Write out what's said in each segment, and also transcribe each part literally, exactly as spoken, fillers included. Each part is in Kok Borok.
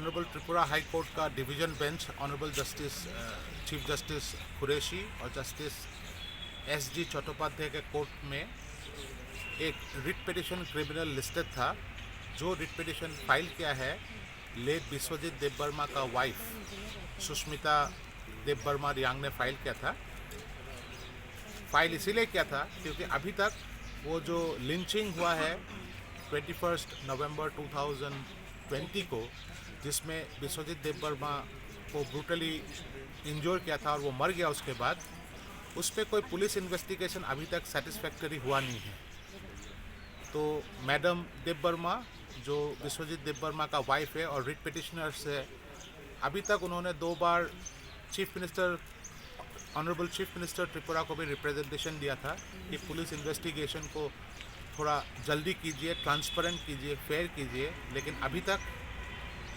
ऑनरेबल Tripura high court का division bench honourable justice, अ, chief justice Qureshi और justice S G Chattopadhyay के कोर्ट में एक रिट पिटिशन क्रिमिनल लिस्टेड था। जो रिट पिटिशन फाइल किया है लेट विश्वजीत देबबर्मा का वाइफ सुष्मिता देबबर्मा रियांग ने फाइल किया था। फाइल इसीलिए किया था क्योंकि अभी तक वो जो लिंचिंग हुआ है twenty first November two thousand twenty को, जिसमें विश्वजीत देबबर्मा को ब्रूटली इंजोर किया था और वो मर गया, उसके बाद उस पर कोई पुलिस इन्वेस्टिगेशन अभी तक सेटिस्फैक्टरी हुआ नहीं है। तो मैडम देबबर्मा, जो विश्वजीत देबबर्मा का वाइफ है और रिट पिटिशनर्स है, अभी तक उन्होंने दो बार chief minister, honourable chief minister Tripura को भी रिप्रेजेंटेशन दिया था कि पुलिस इन्वेस्टिगेशन को थोड़ा जल्दी कीजिए, ट्रांसपेरेंट कीजिए, फेयर कीजिए, लेकिन अभी तक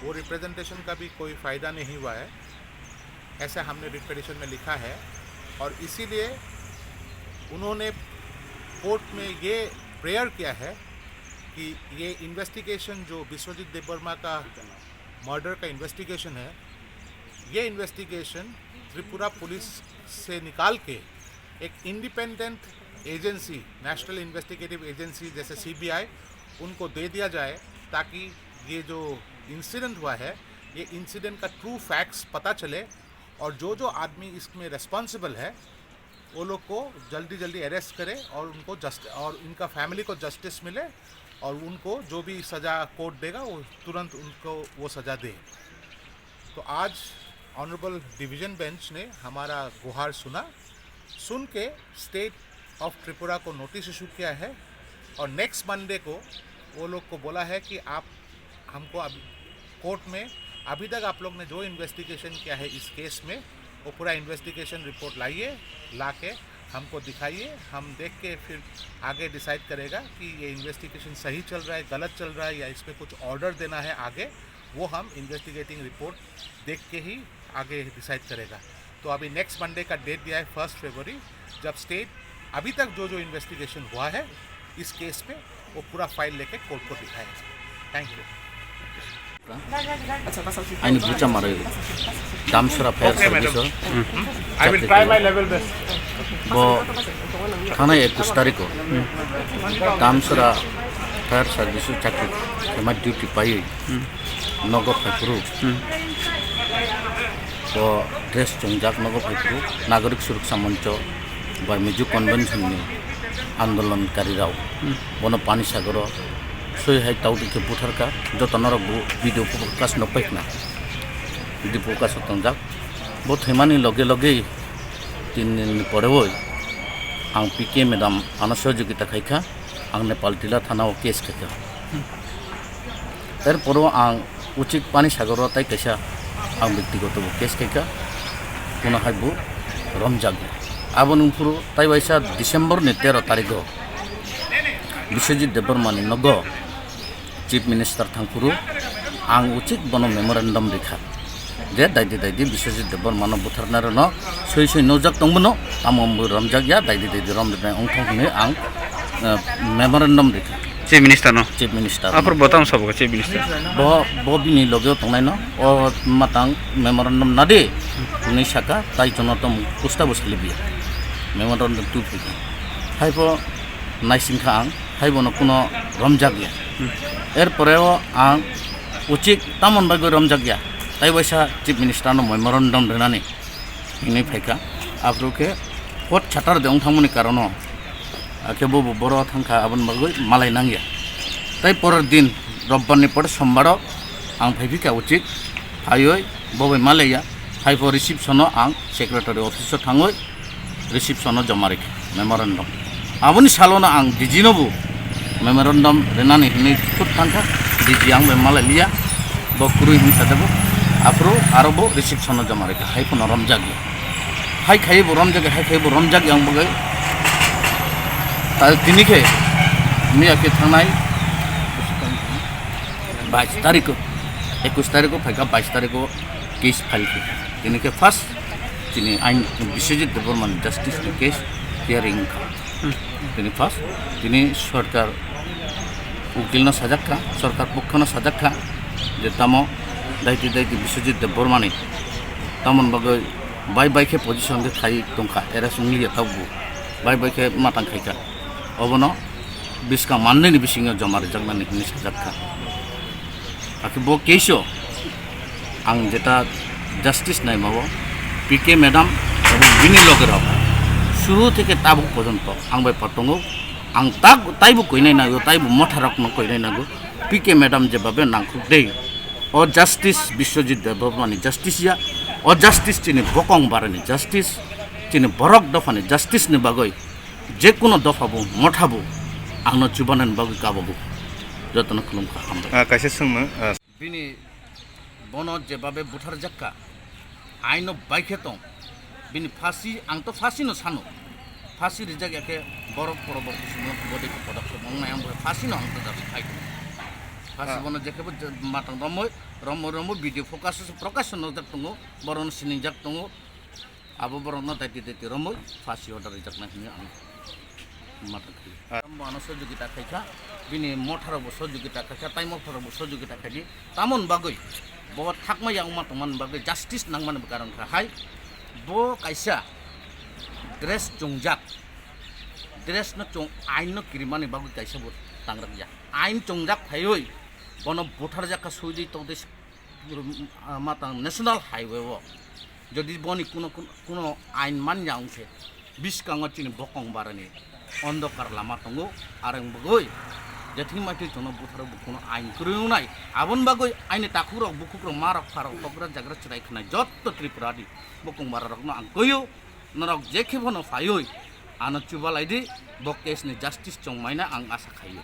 वो रिप्रेजेंटेशन का भी कोई फ़ायदा नहीं हुआ है, ऐसा हमने रिट पिटिशन में लिखा है। और इसीलिए उन्होंने कोर्ट में ये प्रेयर किया है कि ये इन्वेस्टिगेशन, जो विश्वजीत देबबर्मा का मर्डर का इन्वेस्टिगेशन है, ये इन्वेस्टिगेशन त्रिपुरा पुलिस से निकाल के एक independent agency, national investigative agency जैसे सीबीआई, उनको दे दिया जाए, ताकि ये जो इंसिडेंट हुआ है, ये इंसिडेंट का ट्रू फैक्ट्स पता चले और जो जो आदमी इसमें रिस्पॉन्सिबल है, वो लोग को जल्दी जल्दी अरेस्ट करे और उनको जस्ट और इनका फैमिली को जस्टिस मिले और उनको जो भी सज़ा कोर्ट देगा, वो तुरंत उनको वो सज़ा दे। तो आज ऑनरेबल डिवीजन बेंच ने हमारा गुहार सुना, सुन के स्टेट ऑफ त्रिपुरा को नोटिस इशू किया है और नेक्स्ट मंडे को वो लोग को बोला है कि आप हमको अभी कोर्ट में, अभी तक आप लोग ने जो इन्वेस्टिगेशन किया है इस केस में, वो पूरा इन्वेस्टिगेशन रिपोर्ट लाइए, ला के हमको दिखाइए। हम देख के फिर आगे डिसाइड करेगा कि ये इन्वेस्टिगेशन सही चल रहा है, गलत चल रहा है, या इस पे कुछ ऑर्डर देना है आगे, वो हम इन्वेस्टिगेटिंग रिपोर्ट देख के ही आगे डिसाइड करेगा। तो अभी नेक्स्ट मंडे का डेट दिया है फर्स्ट फरवरी, जब स्टेट अभी तक जो जो इन्वेस्टिगेशन हुआ है इस केस पे, वो पूरा फाइल लेके कोर्ट को दिखाएगा। Thank you. Ani bucha marwi Damsora Fire Service o chakri khaio. Bo thanai ekush tarikh o Damsora Fire Service o chakri khaima duty paiwi nogo phaiphuru. Bo dress chongjak nogo phaiphuru Nagorik Suruksa Moncho bai Mizo Convention ni andolon kari rao. Bono Panisagar o soi hai tau twi khe butharkha, joto norok bo video focus no paikna. Video focus o tongjak. Bo thwimani loge loge tin din ni pore oi ang P K madam ano sohojogita khaikha, ang Nepal Tila thana o case khaikha. Er pore o ang Uchik Panisagar o tai kaisa ang bektigoto bo case khaikha, kuno hai bo romjakya. Aboni phuru tai waisa December ni tero tarikh o Biswajit Debbarma ni nogo Chief Minister thangphuru ang uchik bono memorandum rikha je daidi daidi Biswajit Debbarma no butharnai rokno soi soi nujak tongbono tamo wngwi romjakya, daidi daidi romjaknai wngthok hwnwi ang, eh, memorandum rikha. Chief Minister no? Chief Minister no. Aphuru bo tamo sabo Chief Minister? Bo, bo bini logeo tongnaino, o matang memorandum nadi hwnwi saka, tai jono tong pusta bo salibya. Memorandum tu phika. Hai bo naisingkha ang, hai bono kuno romjakya. Hmm. Er poreo ang uchik tamon bagwi romjakya. Tai waisa Chief Minister no memorandum rinani. Hwnwi phaikha. Aphuru khe court Saturday wng thangmani karono, akhe bo bo boro thangkha, aboni bagwi malai nangya. Tai porer din, robbar ni pore sombar o ang phaiphikha uchik, phaiwi bo bai malaiya, hai pho reception o ang secretary office o thangwi reception o joma rikha memorandum. Aboni salono ang D G no bo memorandum rinani hwnwi khut thangkha, D G ang bai malai liya, bo kwrwi hwnwi sajabo. Aphuru aro bo reception o joma rikha, hai phano romjakya. Hai khai bo romjakya, hai khai bo romjakya ang bagwi. Ta tini khe miya khe thangnai bais tarikh o, ekush tarikh o phaikha, bais tarikh o case file khaikha. Tini khe first chini ain Biswajit Debbarma ni justice ni case hearing wngkha. Hmm. Tini first, tini sorkar ukil no sajak kha, sorkar pokho no sajak kha je tamo Daiti daiti Biswajit Debbarmani tamoni bagwi bai bai khe position khe khai tongkha, era swngliya tabuk bai bai khe matang khaikha. Obono bwskang mannaini bisingo joma rijaknani hwnwi sajakha. Akhe bo case-o ang jeta justice naimao P K madam ebong bini logerok suru theke tabuk porjonto ang bai par tongo. Ang tak taibo koinai nago, taibo motharokno koinai nago. P K madam jebabe nangkuk dei. O justice Biswajit Debbarmani justice ya. O justice chini bokong barani justice, chini borok dophani justice ni bagwi jekuno dopha bo motha bo angno chubanani bagwi kabogo. Jotono khulumkha, hambai. Ah, kaisa swngmung, ah, Bini bono jebabe butharjakka, aino baikhe tong. Bini phasi, ang to phasi no sano. Phasi rijak ya khe borok poroborti somoy bodei khe podok khe mong nai ang bo phasi no ang to dabi khai khe. Phasi Ah. bono jekhe bo je-, matang romoi, romoi, romoi video focus se prakash no jak tongo, boron sining jak tongo. Abo borokno daiti daiti romwi phasi order rijaknai hwnwi ang mata khaio. Ah. Bono sojogita khaikha, bini motharokbo sojogita khaikha, tai motharokbo sojogita khaidi. Tamoni bagwi bo thakma ya wngma tongmani bagwi justice nangmani karon kha hai. Bo kaisa dress chongjak, dress no chong, ain no kirimani bagwi kaisa bo tangrakya. Ain chongjak phaiwi bono butharjak kha, suidi tongdi, ah, matang national highway o jodi boni kuno, kuno ain manya wngkhe, biskango chini bokong barani ondokar lama tongo, areng bagwi jething maithai chwngno butharok bo kuno ain kwrwi wngnai. Aboni bagwi aini takhukrok, bukhukrok, marok, pharok, tokra jagra chwrai khwnai jotto Tripura ni bokong bararokno ang kwio, norok jekhe bono phaiwi ano chubalai di, bo case ni justice chongmaina ang asa khaio.